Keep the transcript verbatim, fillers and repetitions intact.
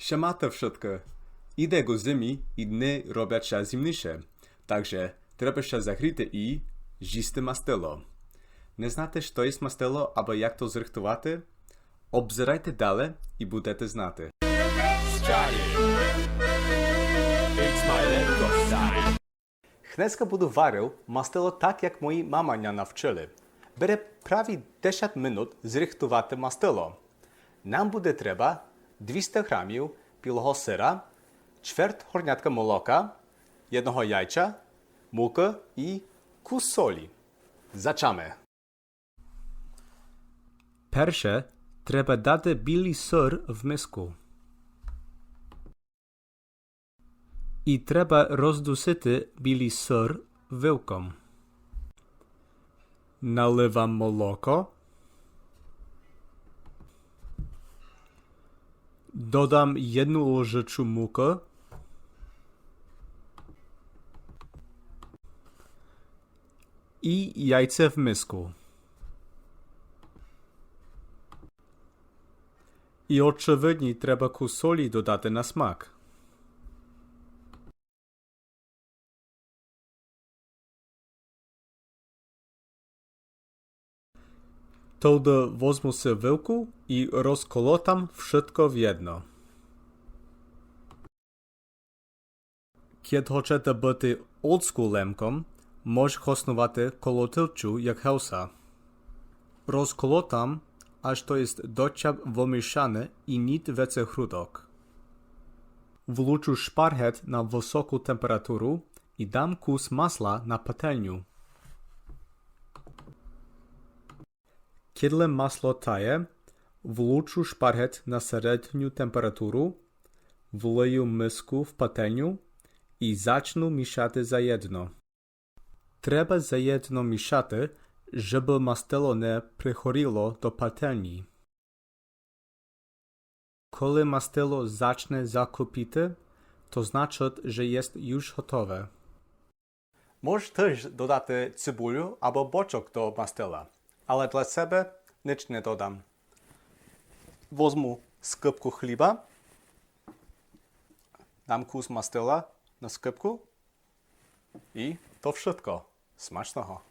Шмата вшытко. Іде ку зимі і дни робят ся зимнійше. Так же треба ся загріти і зїсти мастило. Не знате, што єст мастило або як то зрыхтувати? Обзирайте дале і будете знати. Старі. It's my little старі. Днеска буду варив мастило так, як мої мама ня навчили. Бере праві десят минут зрыхтувати мастило. Нам буде треба двіста грамів білого сыра, чверть горнятка молока, єдного яйця, мукы і кус солі. Зачаме. Перше, треба дати білый сыр в миску. І треба роздусити білый сыр вилком. Наливам молоко. Додам єдну ложечку мукы. І яйце в миску. І очевидні треба кус солі додати на смак. Тогды возму си вилку і розколотам вшытко в єдно. Кєд хочете быти олдскул лемком, мож хосновати колотилчу як гевса. Розколотам, аж то єст дотяб вымішане і ніт веце грудок. Влучу шпаргет на высоку температуру і дам кус масла на пательню. Кєдле масло тає, влучу шпаргет на середню температуру, влию миску в пательню і зачну мішати заєдно. Треба заєдно мішати, жебы мастило не пригоріло до пательні. Коли мастило зачне закыпіти, то значыт, же єст юж готове. Можеш тыж додати цибулю або бочок до мастила, але для себе нич не додам. Возму скыбку хліба, дам кус мастила на скыбку і то вшытко. Смачного!